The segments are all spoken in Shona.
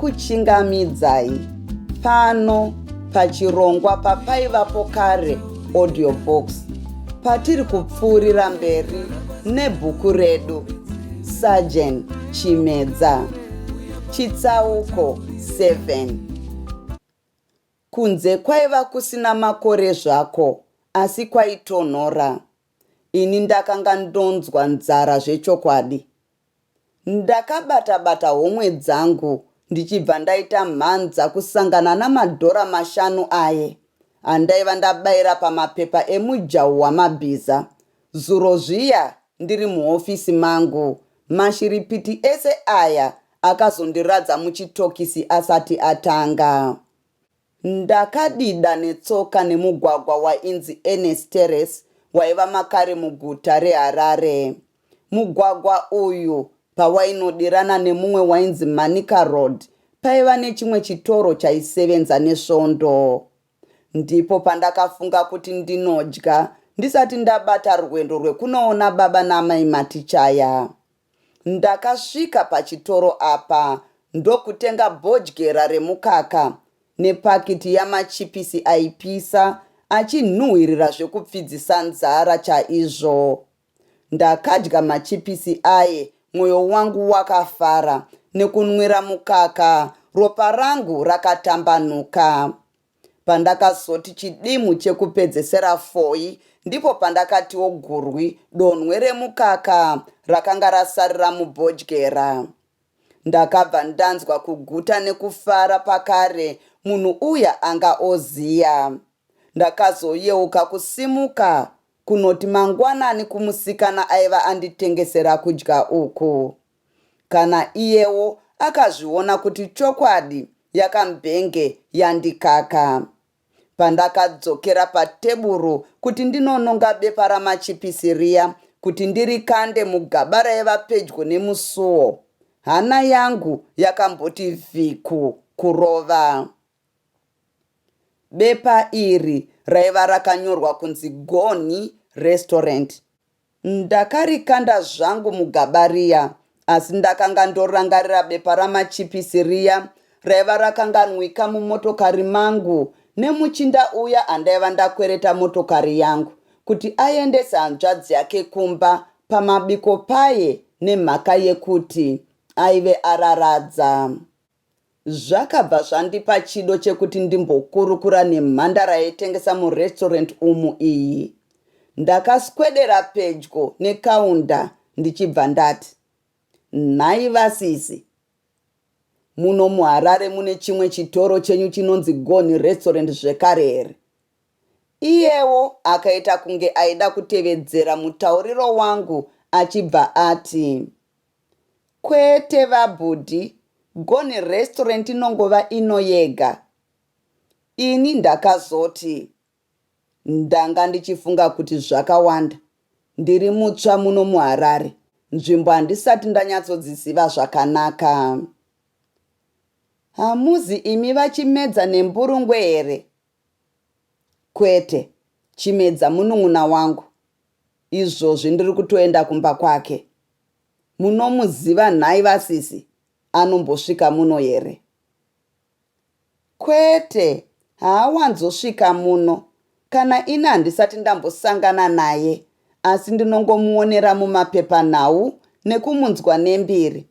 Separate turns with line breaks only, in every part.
Ndinokuchingamidzai pano pachirongwa papaivapo kare audio box patiri kupfuurira mberi nebhuku redu Sergeant Chimedza chitsauko 7. Kunze kwaiva kusina makore zvako asi kwaitonhora. Ini ndakanga ndonzwa nzara zvechokwadi. Ndakabata-bata homwe dzangu ndichibva ndaita mhanza kusangana namadhora mashanu aye andaiva ndabaira pamapepa emujaho wamabhiza zuro zviya ndiri muhofisi mangu. Mashiripiti ese aya akazondiradza muchitokisi asati atanga. Ndakadida netsoka nemugwagwa wainzi Ernest Terrace waiva makare muguta reHarare. Mugwagwa uyu pawainodirana nemumwe wainzi Manica Road paiva nechimwe chitoro chaisevenza neSvondo. Ndipo pandakafunga kuti ndinodya ndisati ndabata rwendo rwekunoona baba naamai Matichaya. Ndakasvika pachitoro apa ndokutenga bhodyera remukaka nepakiti yamachipisi aipisa achinhuhwirira zvekupfidzisa nzara chaizvo. Ndakadya machipisi aye mwoyo wangu wakafara nekunwira mukaka ropa rangu rakatambanuka. Pandakazoti chidimu chekupedzesera foyi ndipo pandakatiwo gurwi donhwe remukaka rakanga rasarira mubhodyera. Ndakabva ndanzwa kuguta nekufara pakare munhu uya anga oziya. Ndakazoyeuka kusimuka kunoti mangwanani kumusikana aiva anditengesera kudya uku. Kana iyewo akazviona kuti chokwadi yakambenge yandikaka. Pandakadzokera pateburu kuti ndinononga bepa ramachipisi riya kuti ndirikande mugaba raiva pedyo nemusuwo, hana yangu yakamboti vhiku kurova. Bepa iri raiva rakanyorwa kunzi Gonhi Restaurant. Ndakarikanda zvangu mugaba riya asi ndakanga ndorangarira bepa ramachipisi riya raiva rakanganwika mumotokari mangu nemuchinda uya andaiva ndakwereta motokari yangu kuti aendese hanzvadzi yake kumba pamabiko paye nemhaka yekuti aive araradza. Zvakabva zvandipa chido chekuti ndimbokurukura nemhandara yaitengesa murestaurant umu iyi. Ndakaswedera pedyo nekaunda ndichibva ndati, Nhai vasisi, muno muHarare mune chimwe chitoro chenyu chinonzi Gonhi Restaurant zvekare here? Iyewo akaita kunge aida kutevedzera mutauriro wangu achibva ati, Kwete vabhudhi, Gonhi restaurant inongova ino yega. Ini ndakazoti, Ndanga ndichifunga kuti zvakawanda. Ndiri mutsva muno muHarare, nzvimbo handisati ndanyatsodziziva zvakanaka. Hamuzi imi vaChimedza neMburungwe here? Kwete, Chimedza munun'una wangu. Izvozvi ndiri kutoenda kumba kwake. Munomuziva nhai vasisi? Anombosvika muno here? Kwete, haawanzosvika muno. Kana ini handisati ndambosangana naye asi ndinongomuonera mumapepanhau nekumunzwa nembiri.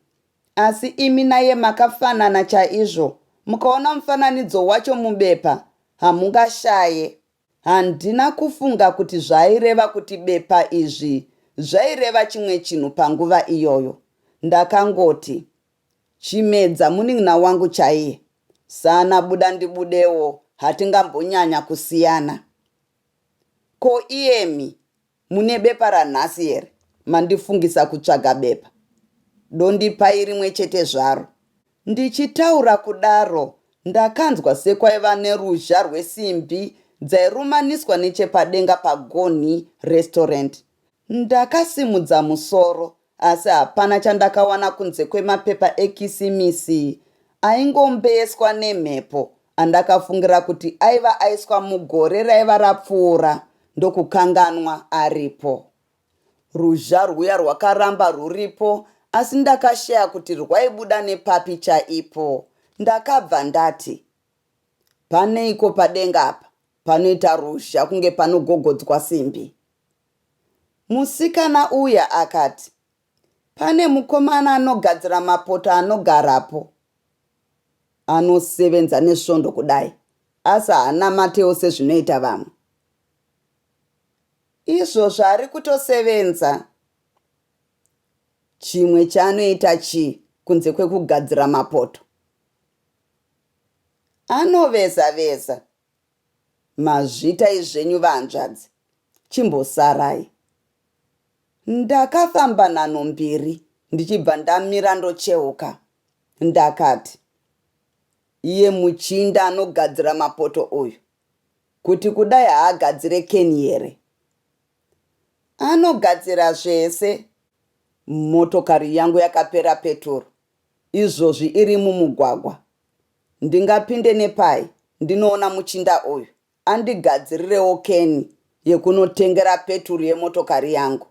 Asi imi naye makafanana chaizvo, mukaona mufananidzo wacho mubepa hamungashaye. Handina kufunga kuti zvaaireva kuti bepa izvi zvaireva chimwe chinhu panguva iyoyo. Ndakangoti, Chimedza munin'ina wangu chaiye. Sana buda ndibudewo hatingambonyanya kusiyana. Ko iyemi mune bepa ranhasi here? Mandifungisa kutsvaga bepa. Dondipai rimwe chete zvaro. Ndichitaura kudaro, ndakanzwa sekwaiva neruzha rwesimbi dzairumaniswa nechepadenga paGonhi Restaurant. Ndakasimudza musoro, asi hapana chandakawana kunze kwemapepa eKisimisi aingombeeswa nemhepo andakafungira kuti aiva aiswa mugore raiva rapfuura ndokukanganwa aripo. Ruzha rwuya rwakaramba rwuripo asi ndakashaya kuti rwaibuda nepapi chaipo. Ndakabva ndati, Paneiko padenga apa panoita ruzha kunge panogogodzwa simbi? Musikana uya akati, Pane mukomana anogadzira mapoto anogarapo. Anosevenza nesvondo kudai asi haanamatewo sezvinoita vamwe. Izvozvo ari kutosevenza. Chimwe chaanoita chii kunze kwekugadzira mapoto? Anoveza veza. Mazvitai zvenyu vahanzvadzi. Chimbosarai. Ndakafamba nhanho mbiri ndichibva ndamira ndocheuka. Ndakati, Iye muchinda anogadzira mapoto uyu, kuti kudai haagadzire keni here? Anogadzira zvese. Motokari yangu yakapera peturu, izvozvi iri mumugwagwa. Ndingapinde nepai ndinoona muchinda uyu andigadzirirewo keni yekunotengera peturu yemotokari yangu?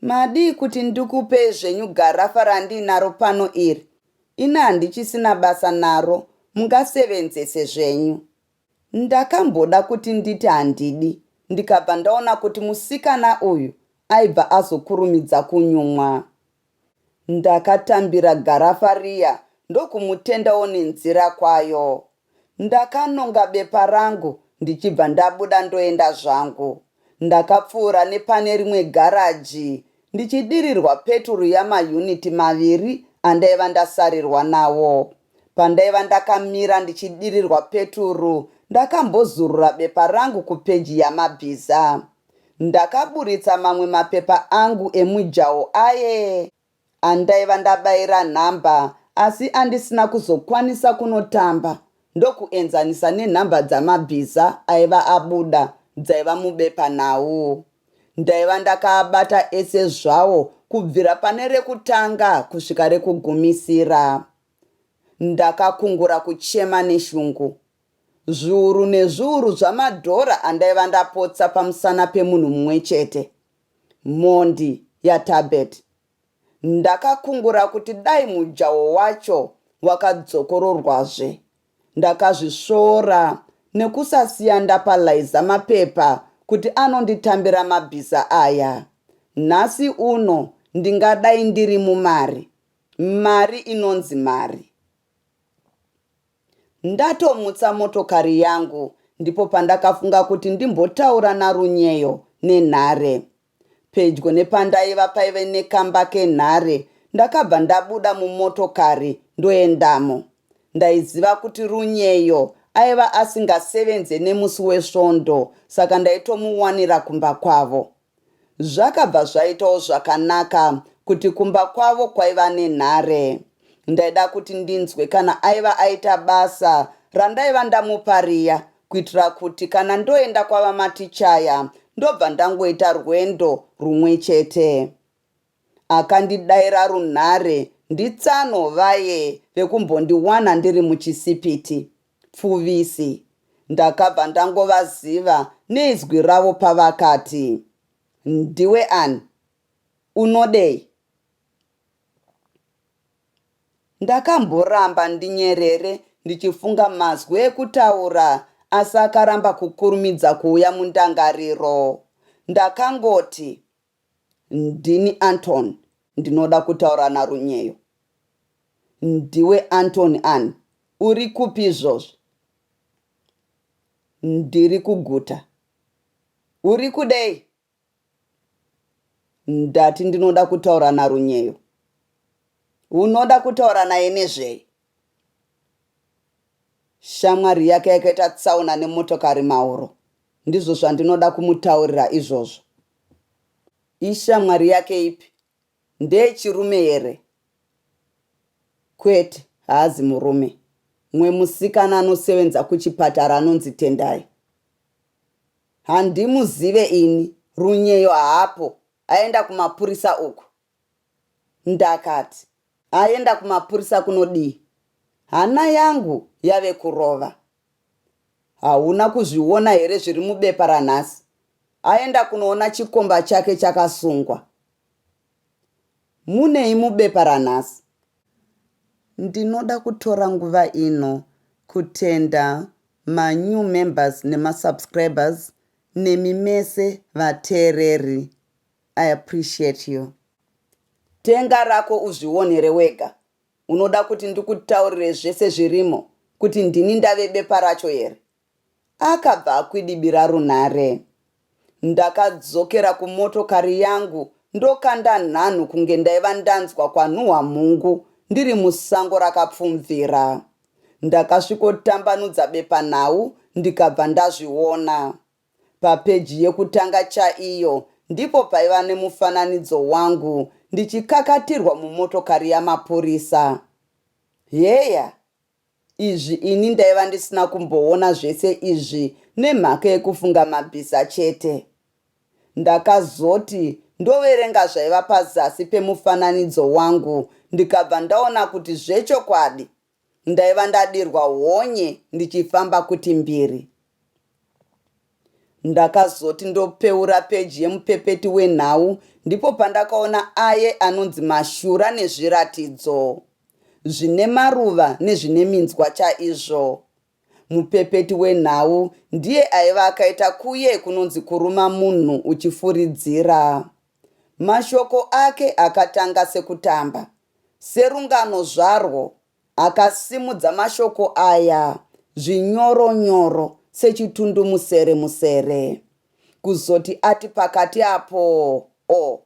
Madii kuti ndikupei zvenyu garafa randiinaro pano iri, ini handichisina basa naro mungasevenzese zvenyu. Ndakamboda kuti nditi handidi ndikabva ndaona kuti musikana uyu aibva azokurumidza kunyumwa. Ndakatambira garafa riya ndokumutendawo nenzira kwayo. Ndakanonga bepa rangu ndichibva ndabuda ndoenda zvangu. Ndakapfuura nepane rimwe garaji ndichidirirwa peturu yamayuniti maviri andaiva ndasarirwa nawo. Pandaiva ndakamira ndichidirirwa peturu ndakambozurura bepa rangu kupeji yamabhiza. Ndakaburitsa mamwe mapepa angu emujaho aye andaiva ndabaira nhamba asi andisina kuzokwanisa kunotamba ndokuenzanisa nenhamba dzamabhiza aiva abuda dzaiva mubepanhau. Ndaiva ndakaabata ese zvawo kubvira pane rekutanga kusvika rekugumisira. Ndakakungura kuchema neshungu. Zviuru nezviuru zvamadhora andaiva ndapotsa pamusana pemunhu mumwe chete. Mhondi yaTabet. Ndakakungura kuti dai mujaho wacho wakadzokororwazve. Ndakazvisvora nekusasiya ndapa Laiza mapepa kuti anonditambira mabhiza aya. Nhasi uno ndingadai ndiri mumari. Mari inonzi mari. Ndatomutsa motokari yangu ndipo pandakafunga kuti ndimbotaura naRunyeyo nenhare. Pedyo nepandaiva paive nekamba kenhare ndakabva ndabuda mumotokari ndoendamo. Ndaiziva kuti Runyeyo aiva asingasevenze nemusi weSvondo saka ndaitomuwanira kumba kwavo. Zvakabva zvaitawo zvakanaka kuti kumba kwavo kwaiva nenhare. Ndaida kuti ndinzwe kana aiva aita basa randaiva ndamupa riya kuitira kuti kana ndoenda kwavaMatichaya ndobva ndangoita rwendo rumwe chete. Akandidaira runhare nditsano vaye vekumbondiwana ndiri muchisipiti. Pfuvisi. Ndakabva ndangovaziva neizwi ravo pavakati, Ndiwe ani? Unodei? Ndakamboramba ndinyerere ndichifunga mazwi ekutaura asi akaramba kukurumidza kuuya mundangariro. Ndakangoti, Ndini Anton ndinoda kutaura naRunyeyo. Ndiwe Anton ani? Uri kupi izvozvi? Ndiri kuguta. Uri kudei? Ndati ndinoda kutaura naRunyeyo. Unoda kutaura naye nezvei? Shamwari yake yakaita tsaona nemotokari mauro. Ndizvo zvandinoda kumutaurira izvozvo. Ishamwari yake ipi? Ndeyechirume here? Kwete, haazi murume. Mumwe musikana anosevenza kuchipatara anonzi Tendai. Handimuzive ini, Runyeyo haapo, aenda kumapurisa uko. Ndakati, Aenda kumapurisa kunodii? Hana yangu yave kurova. Hauna kuzviona here zviri mubepa ranhasi? Aenda kunoona chikomba chake chakasungwa. Munei mubepa ranhasi? Ndinoda kutora nguva ino kutenda ma new members nema subscribers nemi mese vateereri. I appreciate you. Tenga rako uzvionere wega. Unoda kuti ndikutaurire zvese zvirimo kuti ndini ndave bepa racho here? Akabva akwidibira runhare. Ndakadzokera kumotokari yangu ndokanda nhanho kunge ndaiva ndanzwa kwanhuhwa mhungu ndiri musango rakapfumvira. Ndakasvikotambanudza bepanhau ndikabva ndazviona. Papeji yekutanga chaiyo ndipo paiva nemufananidzo wangu ndichikakatirwa mumotokari yamapurisa. Heya! Izvi ini ndaiva ndisina kumboona zvese izvi nemhaka yekufunga mabhiza chete. Ndakazoti ndoverenga zvaiva pazasi pemufananidzo wangu ndikabva ndaona kuti zvechokwadi ndaiva ndadirwa honye ndichifamba kuti mbiri. Ndakazoti ndopeura peji yemupepeti wenhau ndipo pandakaona aye anonzi mashura nezviratidzo. Zvine maruva nezvine minzwa chaizvo. Mupepeti wenhau ndiye aiva akaita kuye kunonzi kuruma munhu uchifuridzira. Mashoko ake akatanga sekutamba, serungano zvarwo. Akasimudza mashoko aya zvinyoro-nyoro sechitundumusere-musere. Kuzoti ati pakati apo, o,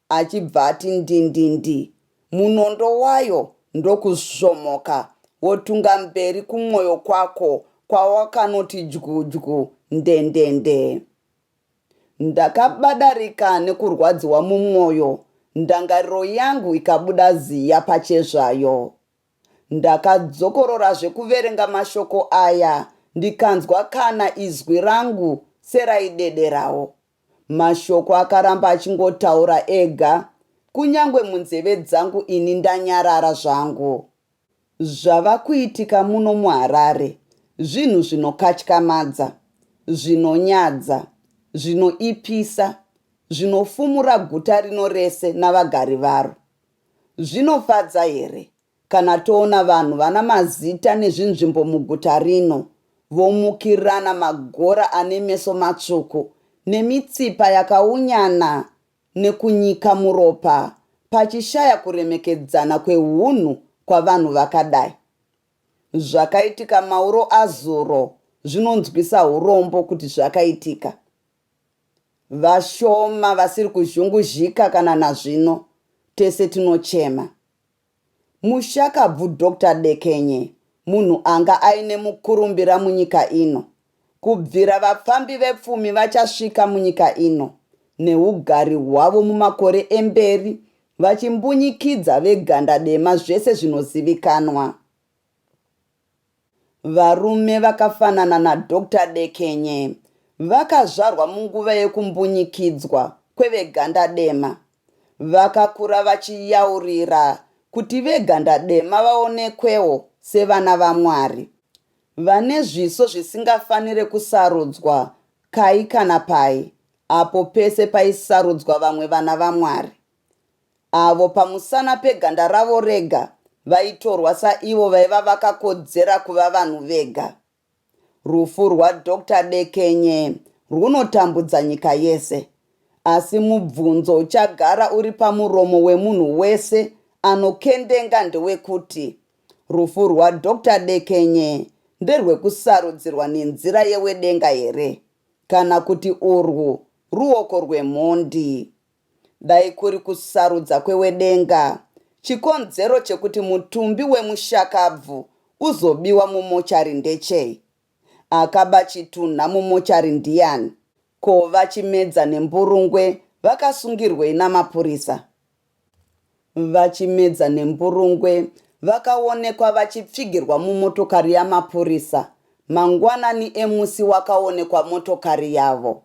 achibva ati ndindindi, munondo wayo ndokuzvomoka wotunga mberi kumwoyo kwako kwawakanoti dyudyu ndendende. Ndakabadarika nekurwadziwa mumwoyo, ndangariro yangu ikabuda ziya pachezvayo. Ndakadzokororazve kuverenga mashoko aya ndikanzwa kana izwi rangu seraidederawo. Mashoko akaramba achingotaura ega kunyangwe munzeve dzangu ini ndanyarara zvangu. Zvava kuitika muno muHarare zvinhu zvinokatyamadza, zvinonyadza, zvinoipisa, zvinofumura guta rino rese navagari varo. Zvinofadza here kana toona vanhu vana mazita nezvinzvimbo muguta rino vomukirana magora ane meso matsvuku nemitsipa yakaunyana nekunyika muropa pachishaya kuremekedzana kwehunhu kwavanhu vakadai? Zvakaitika mauro azuro zvinonzwisa urombo kuti zvakaitika. Vashoma vasiri kuzhunguzhika kana nazvino, tese tinochema. Mushakabvu Doctor Dekenye munhu anga aine mukurumbira munyika ino kubvira vapfambi vepfumi vachasvika munyika ino nehugari hwavo mumakore emberi vachimbunyikidza veganda dema zvese zvinozivikanwa. Varume vakafanana naDoctor Dekenye vakazvarwa munguva yekumbunyikidzwa kweveganda dema. Vakakura vachiyaurira kuti veganda dema vaonekwewo sevana vaMwari. Vane zviso zvisingafanire kusarudzwa kai kana pai apo pese paisarudzwa vamwe vana vaMwari. Avo pamusana peganda ravo rega vaitorwa saivo vaiva vakakodzera kuva vanhu vega. Rufu rwaDoctor Dekenye rwunotambudza nyika yese. Asi mubvunzo uchagara uri pamuromo wemunhu wese anokendenga ndewekuti, rufu rwaDoctor Dekenye nderwekusarudzirwa nenzira yewedenga here kana kuti urwu ruoko rwemhondi? Dai kuri kusarudza kwewedenga, chikonzero chekuti mutumbi wemushakabvu uzobiwa mumochari ndechei? Akaba chitunha mumochari ndiyani? Ko VaChimedza neMburungwe vakasungirwei namapurisa? VaChimedza neMburungwe vakaonekwa vachipfigirwa mumotokari yamapurisa mangwanani emusi wakaonekwa motokari yavo.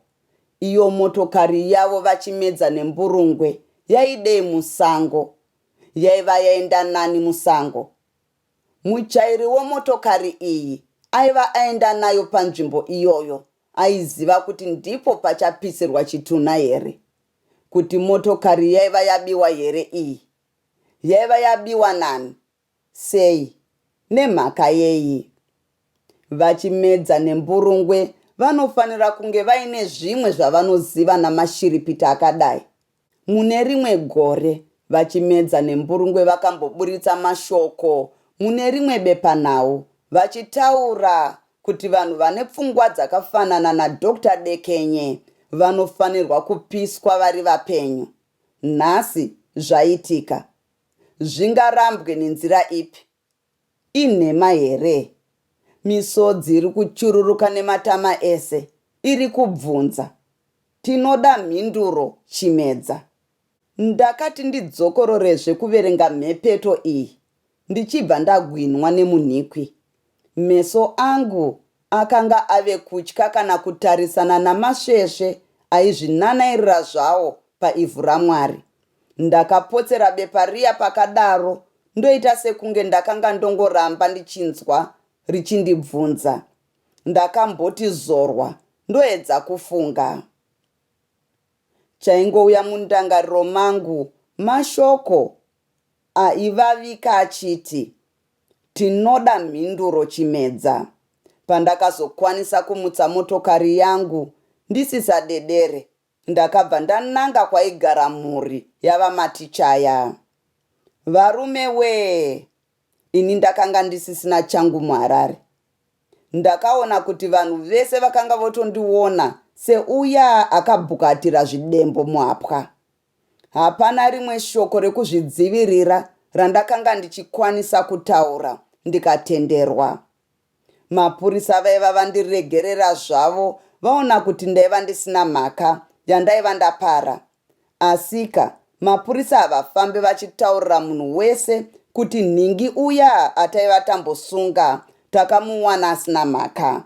Iyo motokari yavo VaChimedza neMburungwe yaidei musango? Yaiva yaenda nani musango? Muchairi wemotokari iyi aiva aenda nayo panzvimbo iyoyo aiziva kuti ndipo pachapisirwa chitunha here? Kuti motokari yaiva yabiwa here iyi? Yaiva yabiwa nani? Sei? Nemhaka yei? VaChimedza neMburungwe vanofanira kunge vaine zvimwe zvavanoziva namashiripiti akadai. Mune rimwe gore, VaChimedza neMburungwe vakamboburitsa mashoko mune rimwe bepanhau vachitaura kuti vanhu vane pfungwa dzakafanana naDoctor Dekenye vanofanirwa kupiswa vari vapenyu. Nhasi zvaitika. Zvingarambwe nenzira ipi? Inhema here? Misodzi iri kuchururuka nematama ese iri kubvunza. Tinoda mhinduro Chimedza. Ndakati ndidzokororezve kuverenga mhepeto iyi ndichibva ndagwinwa nemunhikwi. Meso angu akanga ave kutya kana kutarisana namasvesve aizvinanairira zvawo paivhu raMwari. Ndakapotsera bepa riya pakadaro ndoita sekunge ndakanga ndongoramba ndichinzwa richindibvunza. Ndakamboti zorwa ndoedza kufunga. Chaingouya mundangariro mangu mashoko aivavika achiti, Tinoda mhinduro Chimedza. Pandakazokwanisa kumutsa motokari yangu ndisisadedere, ndakabva ndananga kwaigara mhuri yaVaMatichaya. Varume wee! Ini ndakanga ndisisina changu muHarare. Ndakaona kuti vanhu vese vakanga votondiona seuya akabhukatira zvidembo muhapwa. Hapana rimwe shoko rekuzvidzivirira randakanga ndichikwanisa kutaura ndikatenderwa. Mapurisa vaiva vandiregerera zvavo vaona kuti ndaiva ndisina mhaka yandaiva ndapara. Asika, mapurisa havafambi vachitaurira munhu wese kuti nhingi uya ataiva tambosunga takamuwana asina mhaka.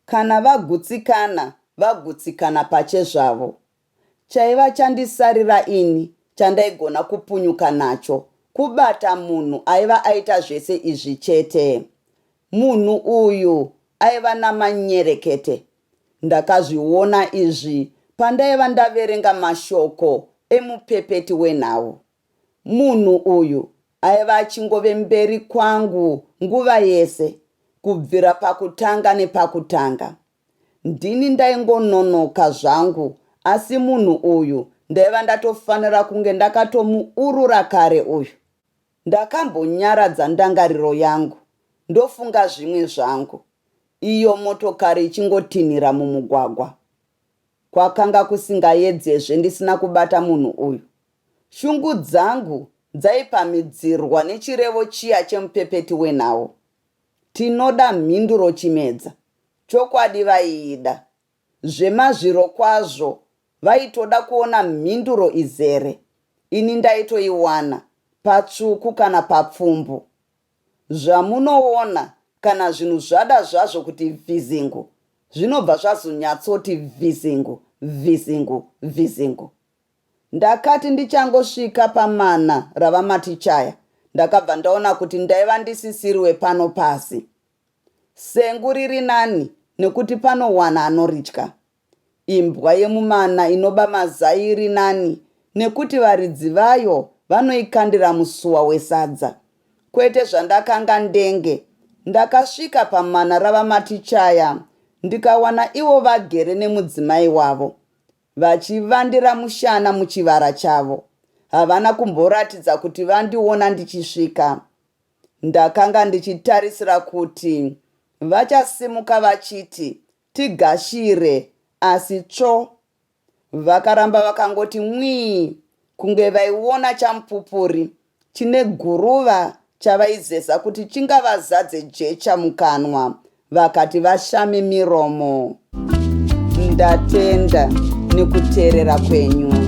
Kana vagutsikana, vagutsikana pachezvavo. Chaiva chandisarira ini chandaigona kupunyuka nacho kubata munhu aiva aita zvese izvi chete. Munhu uyu aiva namanyerekete. Ndakazviona izvi pandaiva ndaverenga mashoko emupepeti wenhau. Munhu uyu aiva achingove mberi kwangu nguva yese, kubvira pakutanga nepakutanga. Ndini ndaingononoka zvangu asi munhu uyu ndaiva ndatofanira kunge ndakatomuurura kare uyu. Ndakambonyaradza ndangariro yangu ndofunga zvimwe zvangu iyo motokari ichingotinhira mumugwagwa. Kwakanga kusingayedzezve ndisina kubata munhu uyu. Shungu dzangu dzaipamhidzirwa nechirevo chiya chemupepeti wenhau. Tinoda mhinduro Chimedza. Chokwadi vaiida. Zvemazvirokwazvo vaitoda kuona mhinduro izere. Ini ndaitoiwana, patsvuku kana papfumbu. Zvamunoona kana zvinhu zvada zvazvo kuti vhizingu, zvinobva zvazonyatsoti vhizingu, vhizingu, vhizingu. Ndakati ndichangosvika pamana raVaMatichaya, ndakabva ndaona kuti ndaiva ndisisiri wepano pasi. Sengu riri nani nekuti panowana anoritya. Imbwa yemumana inoba mazai iri nani nekuti varidzi vayo vanoikandira musuwa wesadza. Kwete zvandakanga ndenge ndakasvika pamana raVaMatichaya ndikawana ivo vagere nemudzimai wavo vachivandira mushana muchivara chavo. Havana kumboratidza kuti vandiona ndichisvika. Ndakanga ndichitarisira kuti vachasimuka vachiti tigashire asi tsvo. Vakaramba vakangoti mwii kunge vaiona chamupupuri chine guruva chavaizeza kuti chingavazadze jecha mukanwa vakati vashame miromo. Ndatenda nekuteerera kwenyu.